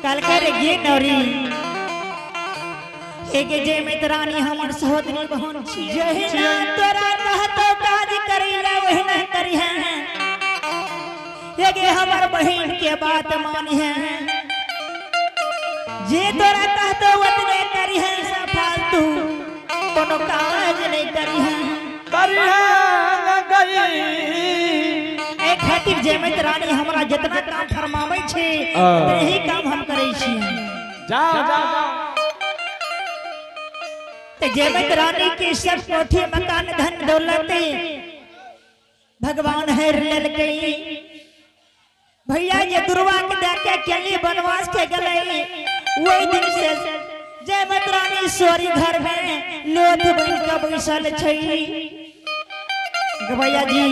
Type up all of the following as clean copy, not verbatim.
कहलकै रे गे नौरी, एगे जयमति रानी हमर सहोदरी बहन छी, जहिना तोरा कहतो काज करी ला ओहिना करिहे, एगे हमर बहिन के बात मानिहे, जे तोरा कहतो ओतने करिहे, से फालतू कोनो काज नहीं करिहे। करिहे न गई। एहि खातिर जयमति रानी हमरा जितना काम फरमाबै छै उतने ही काम हम करै छियै। जाओ जाओ। तो जयमति रानी के सब कोठी मकान धन दौलत भगवान हर लेलकै। भैया जे दुर्वा के देके केली वनवास के गेलै, वही दिन से जयमति रानी सोरी घर में लोथ बन के बैसल छै। भैया जी,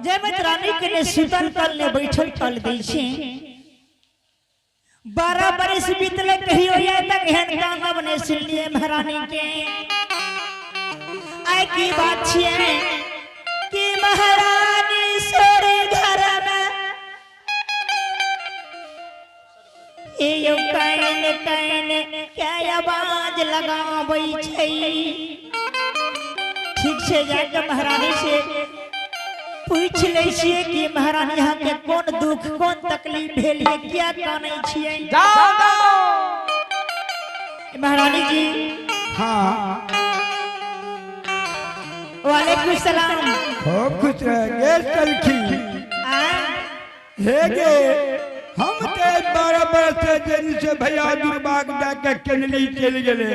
जयमति रानी के ने सुतल कल ने बैठल कल दै छै। 12 बरस बीतले, कहियो या तक एहन काम अब नहीं सुनलिए महारानी के। आइ की बात छियै कि महारानी सोरे घर में ए यो can can के आवाज लगाबै छै। ठीक छै, जाके महारानी से पूछ लै छियै कि महारानी अहाँके कोन दुख कोन तकलीफ भेल ये, किया कानै छियै? जाओ जाओ। महारानी जी। हाँ। वालेकुम सलाम। खूब खुश रह गे सलखी। आ? हे गे, हम ते 12 बरस से दिन से भैया दुर्भाग जाके केनली चल गेले।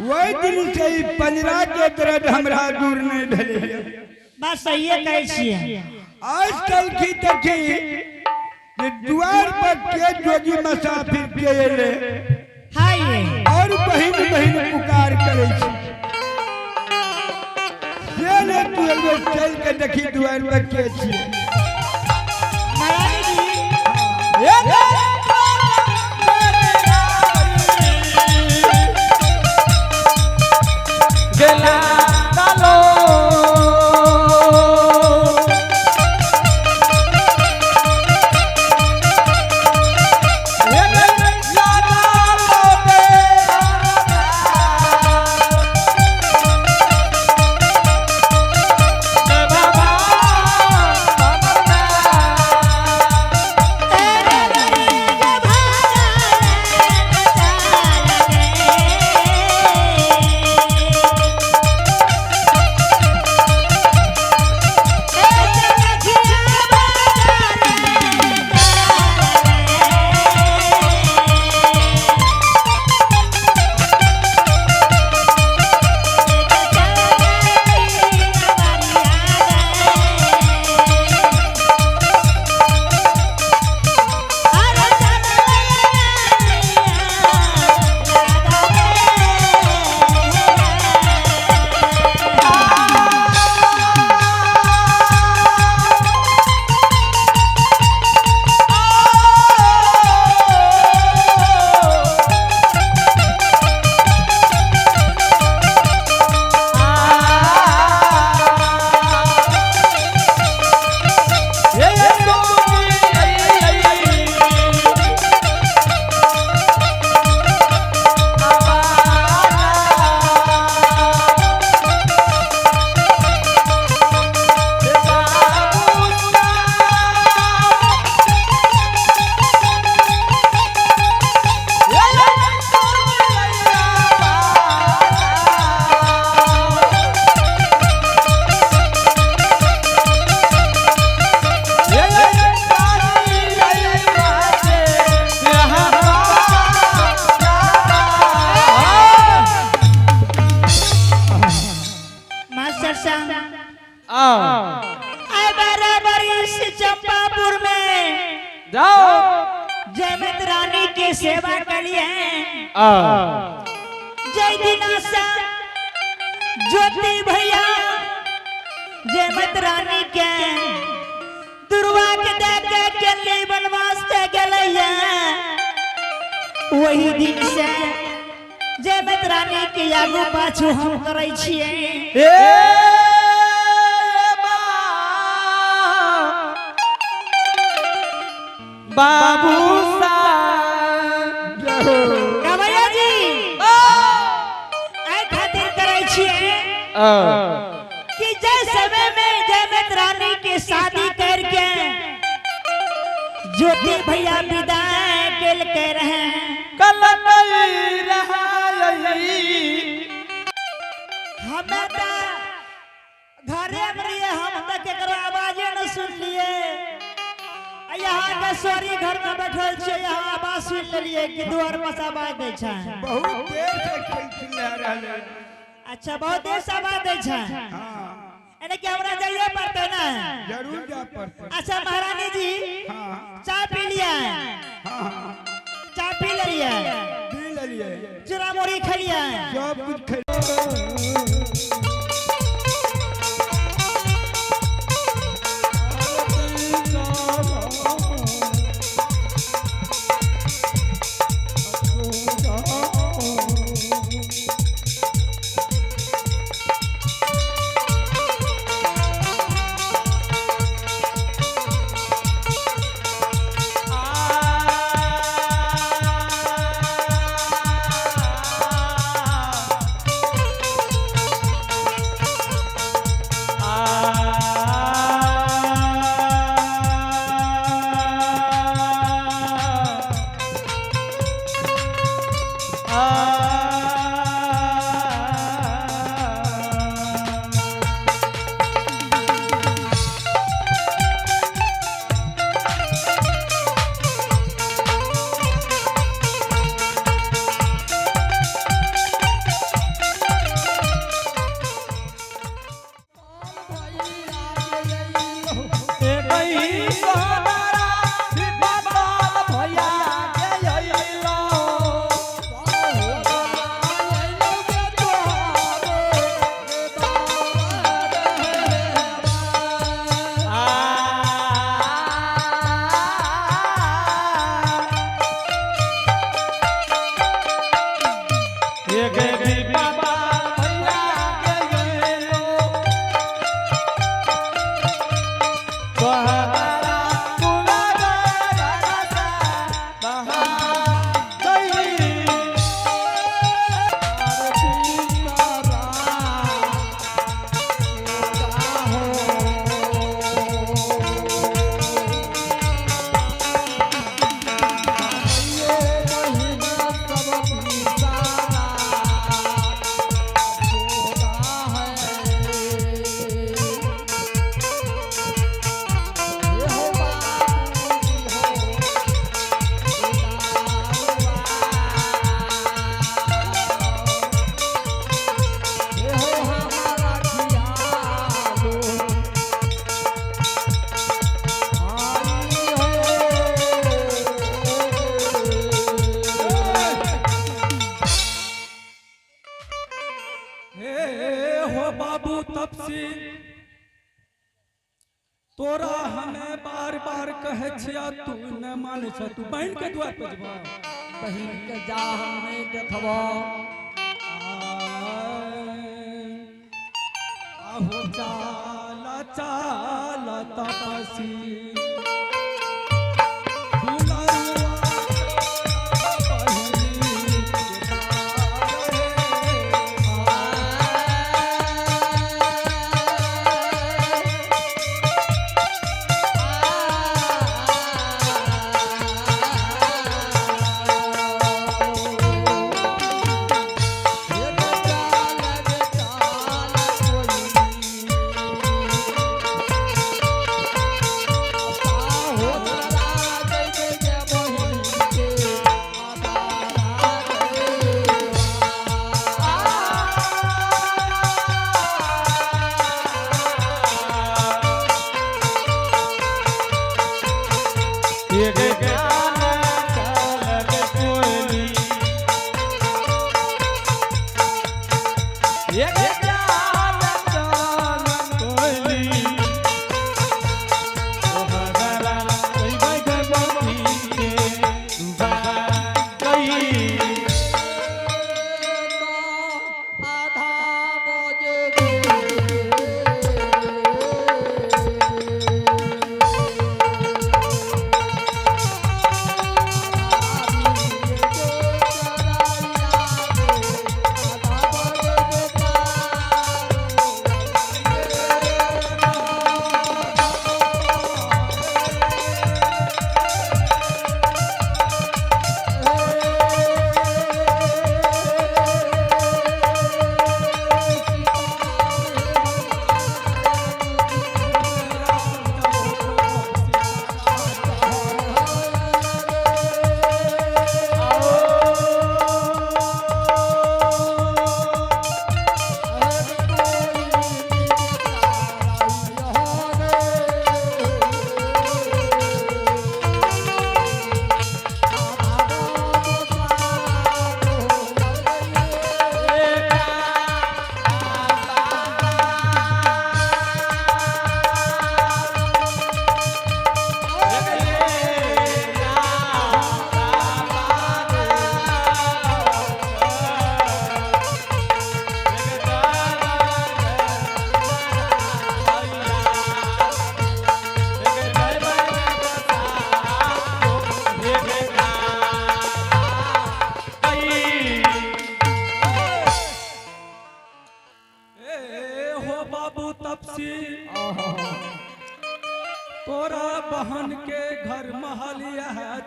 वही दिन से ही पंजरा के दर्द हमरा दूर नहीं भेले। बात सहिए कहै छियै। आज कल की देखी जे द्वार पर के जोगी मुसाफिर के एले हाँ ये और बहिन बहिन पुकार करे छी, से ने तू एगो चल के देखी द्वार पर के छियै। महारानी जी। गेला डालो। मास्टर साहब, आए बराबर इस चंपापुर में जाओ। जयमति रानी के सेवा करिए। जय दिनासा ज्योति भैया जयमति रानी के दुर्वा के देख के केली वनवास के गेलैया, वही दिन से जयमति रानी के आगू पाछू हम करै छियै। ए बाबू साहब। गवैया जी, एहि खातिर करै छियै कि जय समय में जयमत रानी के शादी करके ज्योति भैया विदा केलके रहे। कल कई रहा। हमें त घरे में रहिए, हम त केकरो आवाजे न सुनलिए। आ यहाँ के सोरी घर में बैठल छियै, यहाँ आवाज सुन लेलिए कि दुआर पर से आवाज दै छै। बहुत देर से खेल चिल्ला रहले। अच्छा, बहुत देर से आवाज दै छै। हाँ। यानी कि हमरा जाइए पड़तै ना? जरूर जा पड़ते। अच्छा महारानी जी। हाँ। चाय पी लिया? हाँ। चाय पी लेलिए? पी लेलिए। चूड़ा मुड़ी खेलिए? सब कुछ खेल। हे हो बाबू तपसी, तोरा हमें बार बार कहे छिया, तू न माने छ। तू बहन के द्वार पे जबा। बहिन के जा हम नहीं देखबो। आहो चाला चाला तपसी दुलारुआ बहिनी के चाल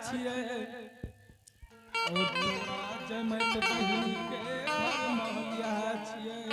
छियै और तोरा जमैत बहिन के घर में बियाह छियै।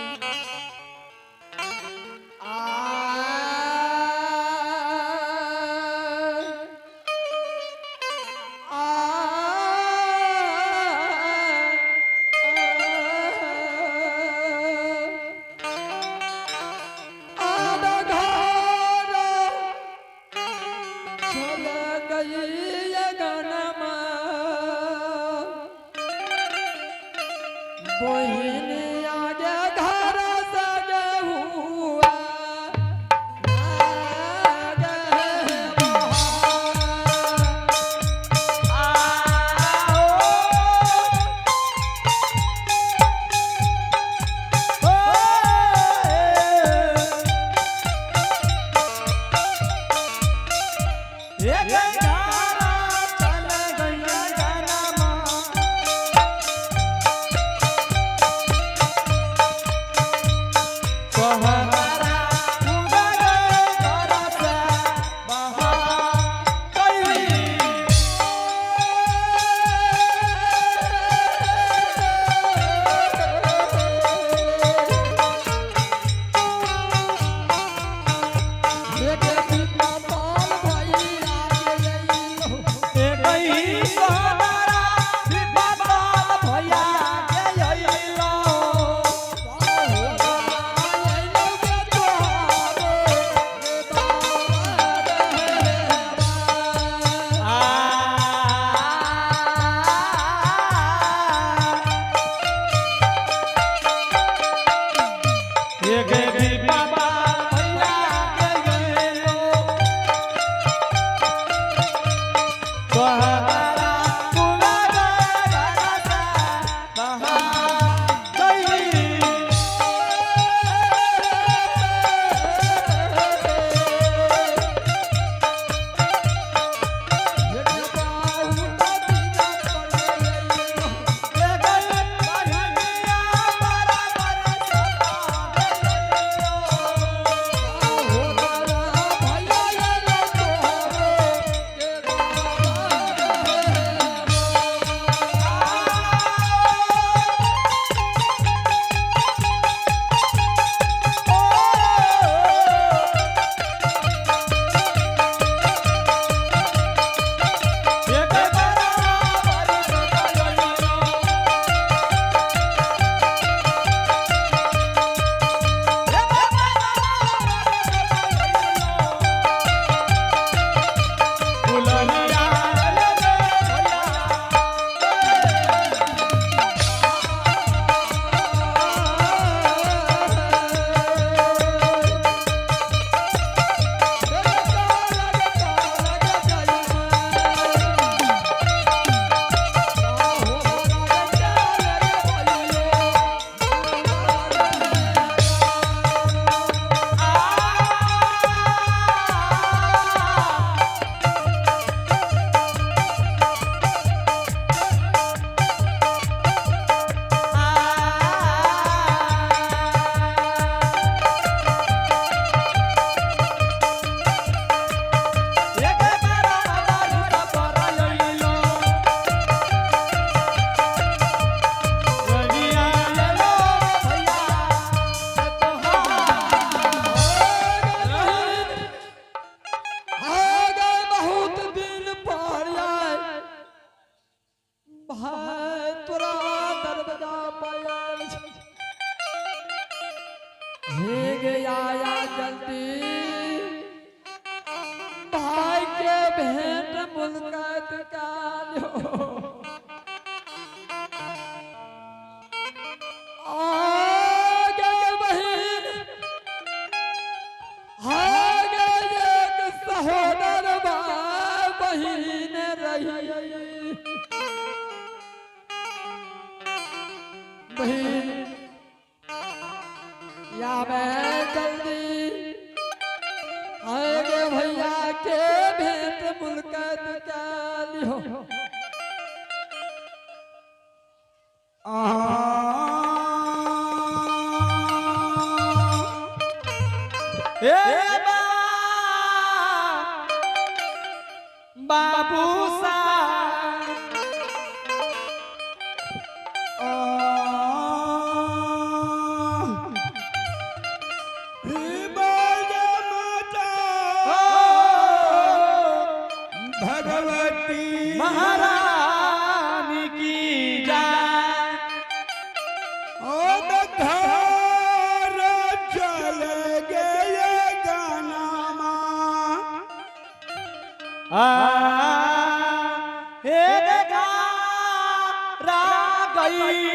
भाई के भेंट मुलाकात कालो आगे बहिन आगे एक सहोदर भाई बहिन रही बहिन या मैं जल्दी आगे भैया के भेंट मुलाकात कालियो। ए बाबू सा। भागा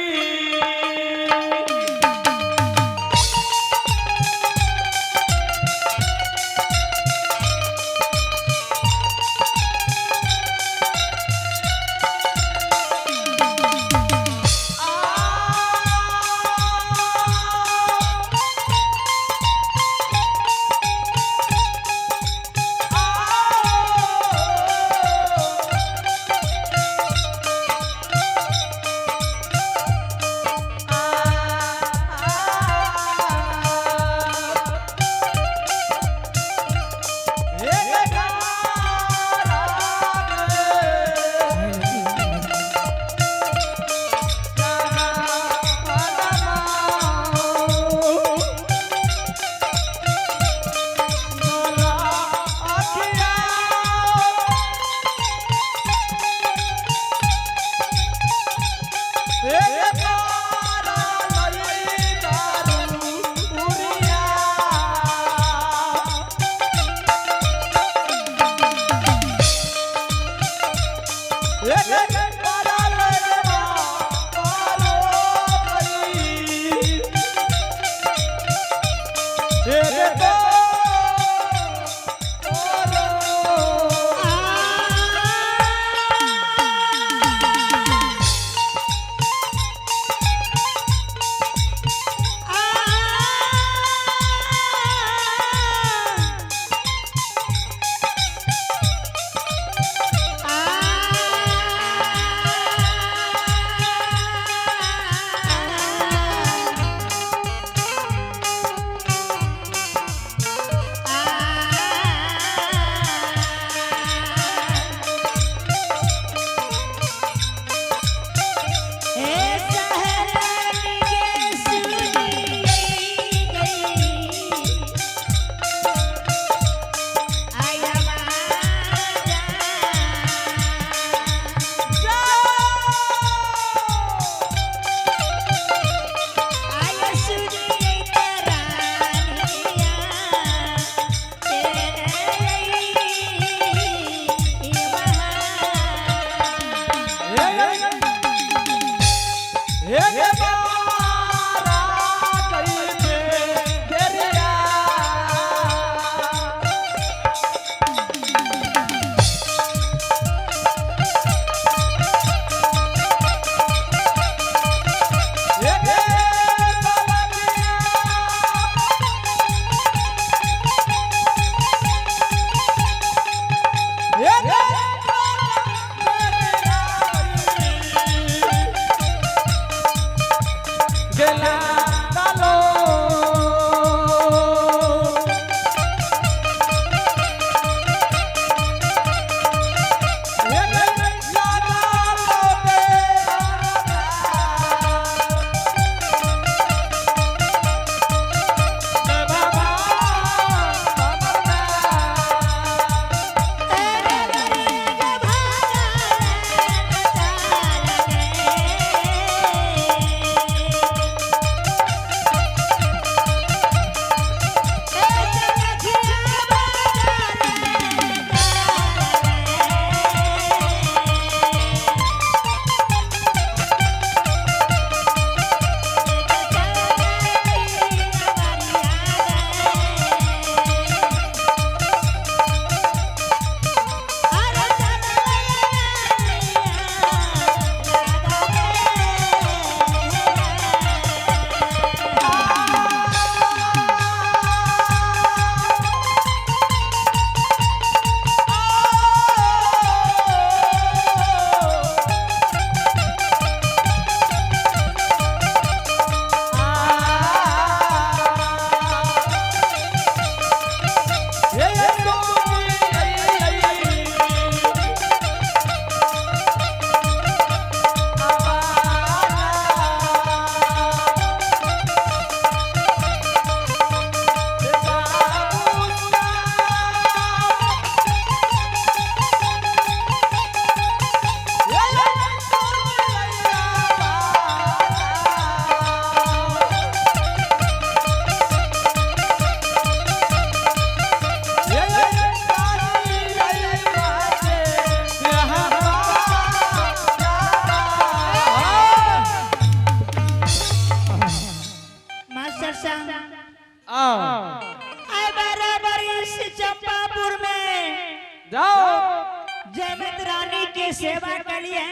सेवा कलिए।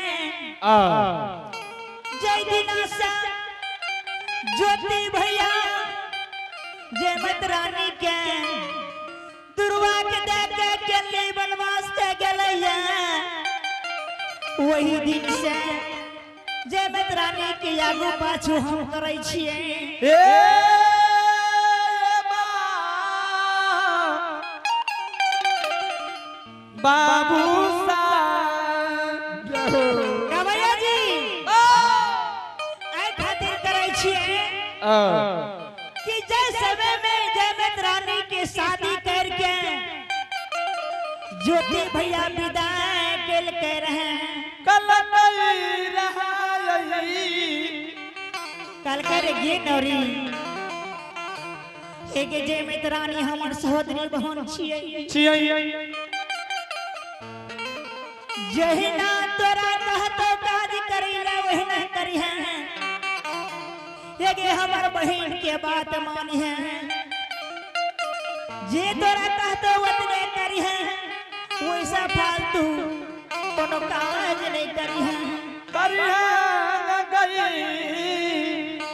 जय दिना से ज्योति भैया जयमत रानी के दुर्वा के दे के केली वनवास के गेलैया, वही दिन से जयमत रानी के आगू पाछू हम करै छियै। ए बाबू साहब। गवैया जी, एहि खातिर करै छियै कि जय समय में जयमत रानी के शादी करके ज्योति भैया विदा केलके रहे। कल नहीं रहा। कल कर गे नौरी, एक जयमत रानी हमर सहोदरी बहन छियै। छियै। जहिना तोरा कहतो काज करी ले, वहिना करी है। एगे हमर बहन के बात मानी है, जे तोरा कहतो ओतने करी है, वैसा फालतू कोनो काज नहीं करी है। करिया गई।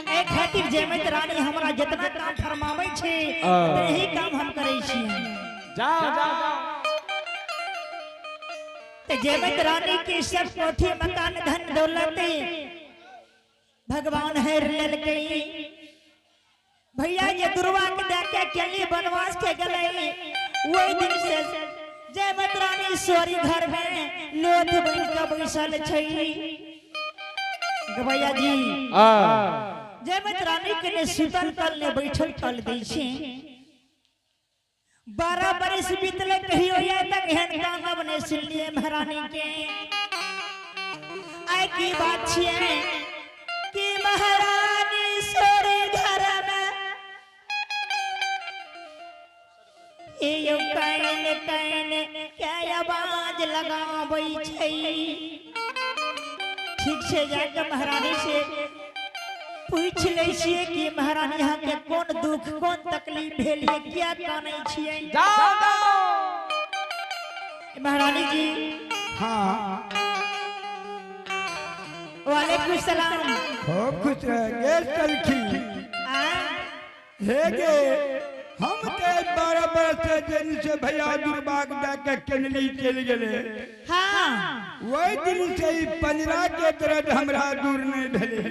ए खातिर जयमत रानी हमरा जितना काम फरमाबै छै, उतने ही काम हम करै छियै। जाओ जाओ। ते जयमत रानी के सब कोठी मकान धन दौलत भगवान हर लेलकै। भैया ये दुर्वा के देखे केली वनवास के गेलै, वही दिन से जयमत रानी सोरी घर में लोथ बन के बैसल छै। गवैया जी, जयमत रानी के ने सुतल कल ने बैठल कल दै छै। 12 बरिस बीतले, कहियो या तक एहन काम अब नहीं सुनलिए महारानी के। आइ की बात छियै कि महारानी सोरे घर में ए यौ can can के आवाज लगाबै छै। ठीक छै, जाके महारानी से पूछ लै छियै कि महारानी, अहाँके कोन दुख कोन तकलीफ भेल ये, किया कानै छियै? जाओ जाओ। महारानी जी। हाँ। वालेकुम सलाम। खूब खुश रह गे सलखी। आ? हे गे, हम ते 12 बरस से दिन से भैया दुर्भाग दे के केनली चलि गेले, वही दिन से ई पंजरा के दर्द हमरा दूर नहीं भेले।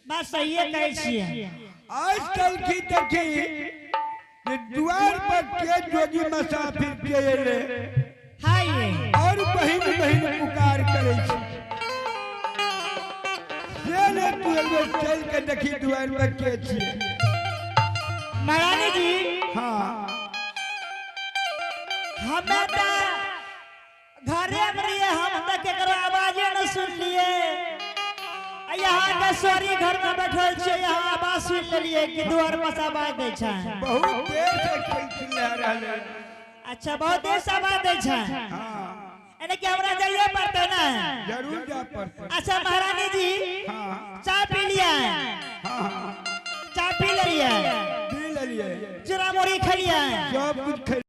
बात सहिए कहै छियै। आजकल की देखी जे द्वार पर के जोगी मुसाफिर के एले हाय। और बहिन बहिन पुकार करे छै। से ने तू एगो चल के देखी द्वार पर के छियै। महारानी जी। हाँ। हमे तऽ घरे में रहिए, हम तऽ केकरो आवाजे न सुनलिए। आ यहाँ के सोरी घर में बैठल छियै, यहाँ आवाज सुन लेलिए कि दुआर पर से आवाज दै छै। बहुत देर से कोई चिल्ला रहले। अच्छा, बहुत देर से आवाज दै छै। हाँ। यानी कि हमरा जाइए पड़तै ने? जरूर जा पड़ते। अच्छा महारानी जी। हाँ। चाय पी लिया? हाँ। चाय पी लेलिए? पी लेलिए। चूड़ा मुढ़ी खेलिए? सब कुछ।